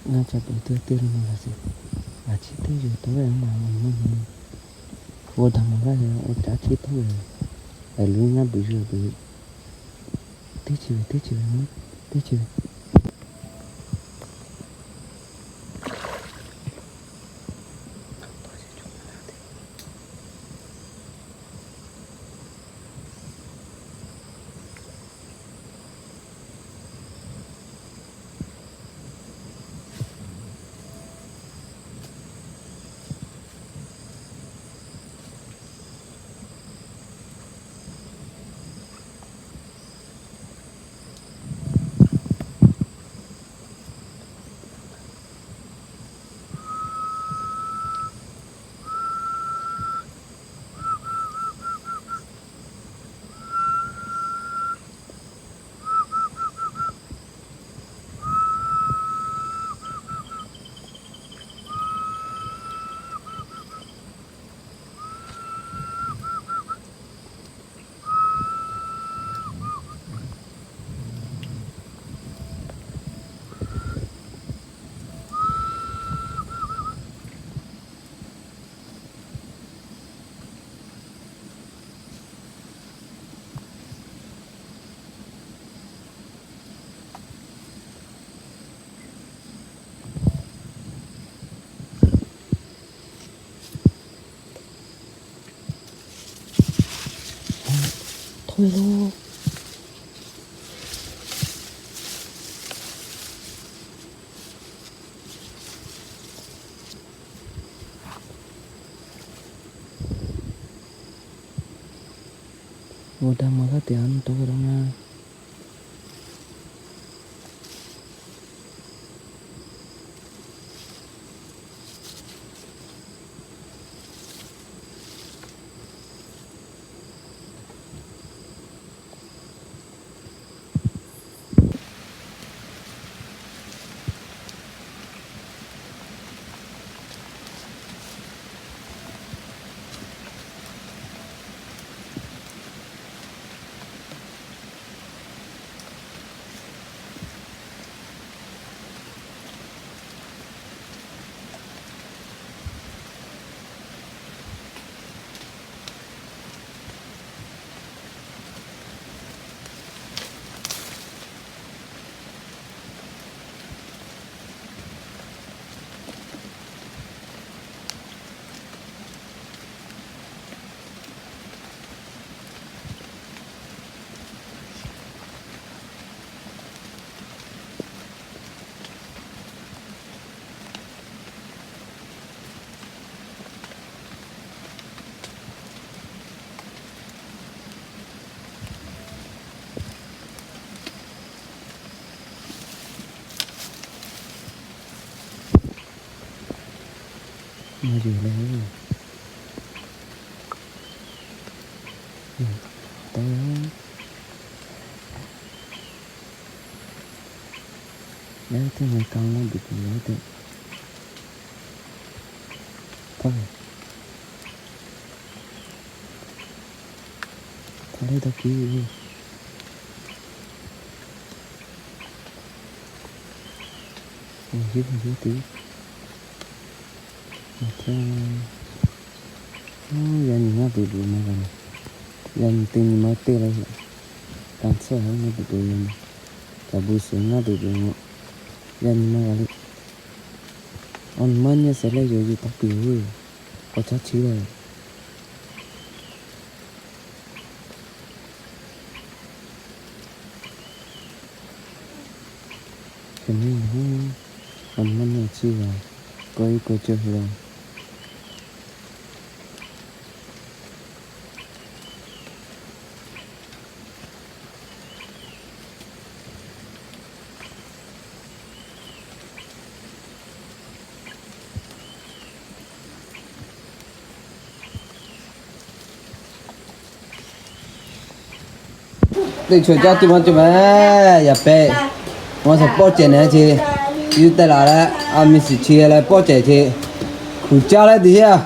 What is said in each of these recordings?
Ngaˇ ca peuˬ teˇ teˇ le ma g'a sheˍ. Aˬ chi teˇ yehˬ tawˇ ve maˬ maˇ nyi. Awˬ daꞈ maˬ g'a ve awˬ caˉ chi tawˇ ve. Aˬ lu ngaˇ beuꞈ yuˬ beuꞈ. Teˇ chi ve, teˇ chi ve, teˇ chi ve. Htawˇ ve lo. Awˬ daꞈ maˬ g'a teꞈ a nyi tawˇ ve la ngaˇ. Maˇ yuˬ leh, tawˇ yaˇ teˇ maˬ kaꞈ maˇ beuꞈ beuꞈ yaˇ teˇ hpaˍ. Hk'aˬ lehˬ dawˇ piˇ ve, awˬ yeˇ ve yeˇ teˇ, awˬ hk'e, yaˇ nyi ngaˇ beuꞈ beuꞈ maˇ g'a le. Yaˇ nyi teˇ nyi maˇ teˇ la, kaꞈ tsuhˇ ngaˇ beuꞈ beuꞈ yaˇ nyi, kaꞈ bu suhˍ ngaˇ beuꞈ beuꞈ, yaˇ nyi maˇ g'a le. Awˬ nyi maˇ nyi sheˍ leh yawˬ yuˬ taˇ kuiˬ ve, k'awꞈ caˇ chi leh. Hk'e meh, awˬ nyi maˇ nyi chi g'a, kawˆ iˉ kawˆ cawˇ ve la. Teˇ chaw caˇ tuˬ maˇ cawˬ meh, yaꞈ pehꞈ. Maˇ shawˍ pawˆ cehˬ nehˬ ce, yuˇ tehˆ laˬ leh, a miˬ shiˍ chi leh pawˆ cehˬ ce, hkuˬ caˇ leh teˇ yanˇ,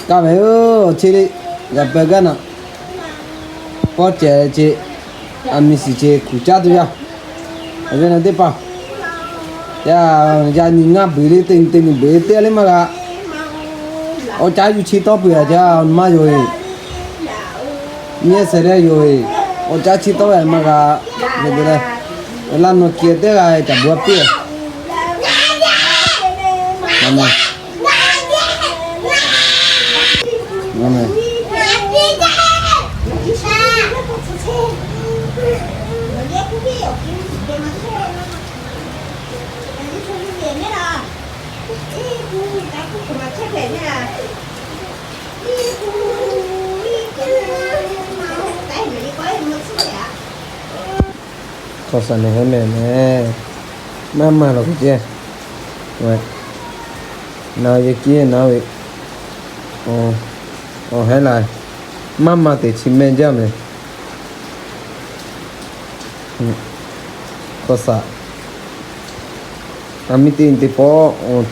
kaˇ meh oˬ chi le, yaꞈ pehꞈ gaˇ naˬ, pawˆ cehˬ ce, a miˬ shiˍ ce hkuˬ caˇ tuˬ yaˇ, awˬ viˉ na teˇ hpaˍ. Yaˇ, yaꞈ nyi ngaˇ beuꞈ le, teˇ nyi teˇ nyi beuꞈ teˇ le maˇ g'a. Awˬ caˉ yuˬ chi tawˇ peuˬ a jaˇ, awˬ nyi maˇ yoˬ e. Nyi ehˉ shehˍ leh yoˬ e. Awˬ caˉ chi tawˇ ve maˇ g'a. Leh, laˇ nawˬ kiˬ teˇ g'aˇ caꞈ bu a piˇ. Hk'aw saˍ nehˬ heh mehˍ mehˍ, maˇ maˇ lawˬ ve ceˇ. Na yehˬ kiˇ na ve, awˬ heh la, maˇ maˇ teꞈ chi mehˆ jaˇ mehˍ. Hk'aw saˍ, a miˇ teˇ nyi teˇ pawˆ,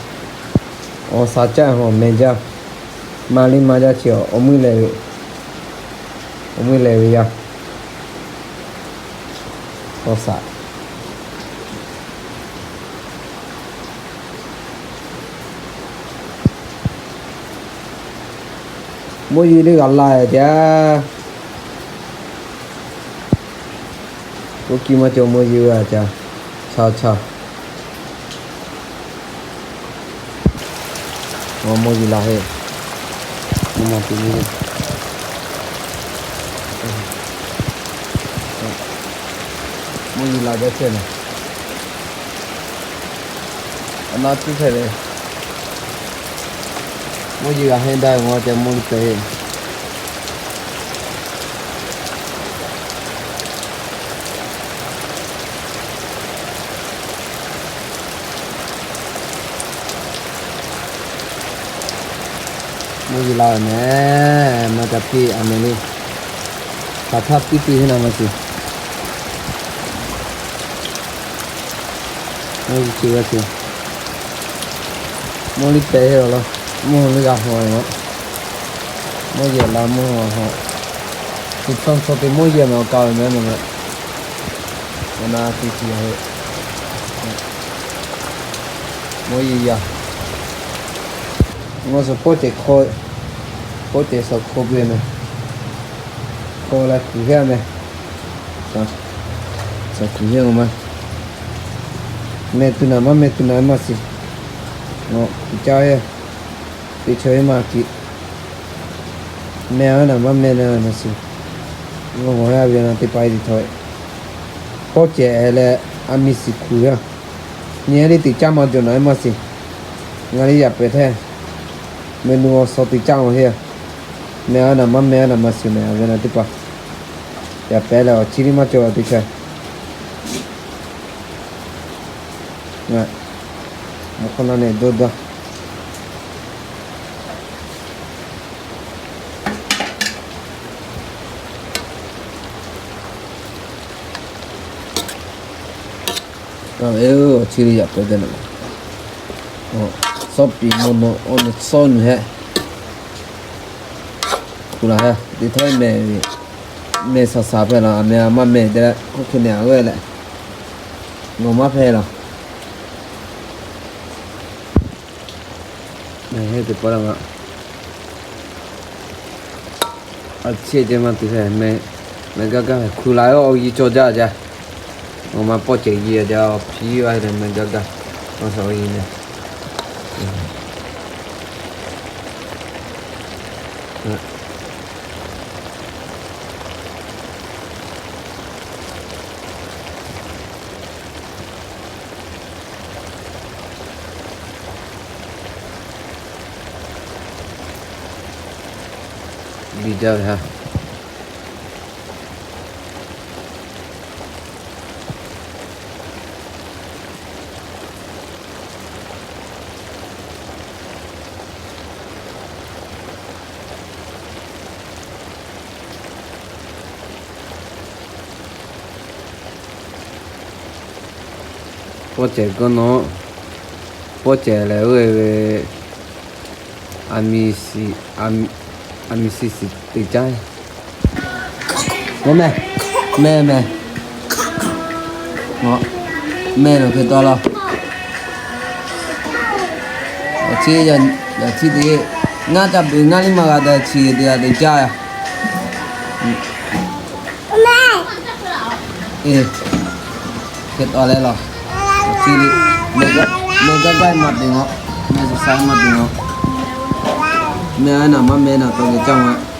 awˬ saˍ caˇ hawˬ mehˍ jaˇ. Maˇ liˇ maˇ jaˇ chi awˬ meuˇ leh ve, awˬ meuˇ leh ve yaˇ. Hk'aw saˍ, mvuhˇ yeˬ teˇ g'aˇ la a jaˇ. Oˇ kiˇ maˇ cawˬ mvuhˇ yeˬ ve a jaˇ. Chaˇ chaˇ. Mvuhˇ yeˬ la heˆ. Mvuhˇ maˇ te nyi. Mvuhˇ yeˬ la jaˇ chehˇ mehˍ. A naˉ tuˉ hpehꞈ ve. Mvuhˇ yeˬ g'a henˇ daˇ ve mvuhˇ ceh mvuhˇ liˇ pehˍ. Mvuhˇ yeˬ la ve mehˍ, maˇ ca piˇ a mehˍ le. Hk'aˬ htaˇ piˇ tuˬ heˆ na maˇ shiˍ. Mvuhˇ yeˬ chi g'a shiˍ. Mvuhˇ liˇ pehˍ heˆ laˬ laˇ. Mvuhˇ liˇ g'a hawˬ ve maˇ. Mvuhˇ yeˬ la mvuhˇ g'a hawˬ. Tuˬ chaw chaw te mvuhˇ yeˬ mehˍ awˬ kaˍ ve mehˍ mehˍ. Awˬ na te shiˍ a heˆ. Mvuhˇ yeˬ yaˇ. Ngaˬ suhˍ pawˆ cehˬ hk'aw, pawˆ cehˬ suhˍ hk'aw piˇ mehˍ. Hk'aw la kuˬ heˆ mehˍ. Suhˍ kuˬ heˆ maˇ. Meh tuˬ naˍ maˇ meh tuˬ naˍ maˇ shiˍ. Ngaˬ kuˬ caˇ ve, teˇ chaw ve maˇ kiꞈ. Meh ve naˍ maˇ meh naˍ maˇ shiˍ. Ngaˬ g'awˬ heˆ ve na teˇ pa e te htawˇ, pawˆ cehˬ leh a miˇ shiˍ kuˬ heˆ. Nyi a liˇ teꞈ caˇ maˇ jawˬ naˍ maˇ shiˍ. Ngaˬ liˇ yaꞈ pehˍ htaˇ, meh nu awˬ suhˍ teꞈ caˇ awˬ heˆ. Meh a naˍ maˇ meh a naˍ maˇ shiˍ mehˍ a ve na teˇ pa. Yaꞈ pehˍ leh awˬ chi liˇ maˇ cawˬ teˇ chaw. Mvuhˇ hk'awꞈ na nehˬ dawˇ dawˇ. Awˬ chi yaꞈ pehˍ te na. Sawˉ piˍ mvuhˇ naw awˬ nu sawˉ nu hehˆ. Kuˬ laˬ ha teˇ htawˇ meh ve, meh saˍ saˍ hpehꞈ laˬ, a meh a maˇ meh te leh hk'oˆ hk'e nehˬ a g'aˇ leh, ngaˬ maˇ hpehꞈ laˬ. Meh heˆ teˇ pawˆ la ma. A chehˇ ceh maˇ te hpehꞈ meh, meh gaˇ gaˇ hpehꞈ kuˬ laˬ ve awˬ yi cawˬ jaˇ jaˇ. Ngaˬ ma pawˆ cehˬ yi a jaˇ, awˬ hpiˇ a leh meh gaˇ gaˇ. Awˬ suhˍ awˬ yi meh. Biˇ jaˇ ve ha. Pawˆ cehˬ k'oˆ nawˉ, pawˆ cehˬ lehˬ oˇ ve, a miˇ shiˍ, a miˇ shiˍ shiˍ teˇ caˉ. Meh, meh, meh, meh lo hk'e taw laˇ. Chi yaꞈ chi te, ngaˇ ca beuꞈ ngaˇ liˇ maˬ g'a daꞈ chi te g'a te caˇ yaˇ. Hk'e taw leh laˬ, meh gaˇ gaˇ maˇ te ngawˬ, meh suhˍ sha maˇ te ngawˬ, meh a naˬ maˇ meh naˬ tawˇ geh caˇ ma.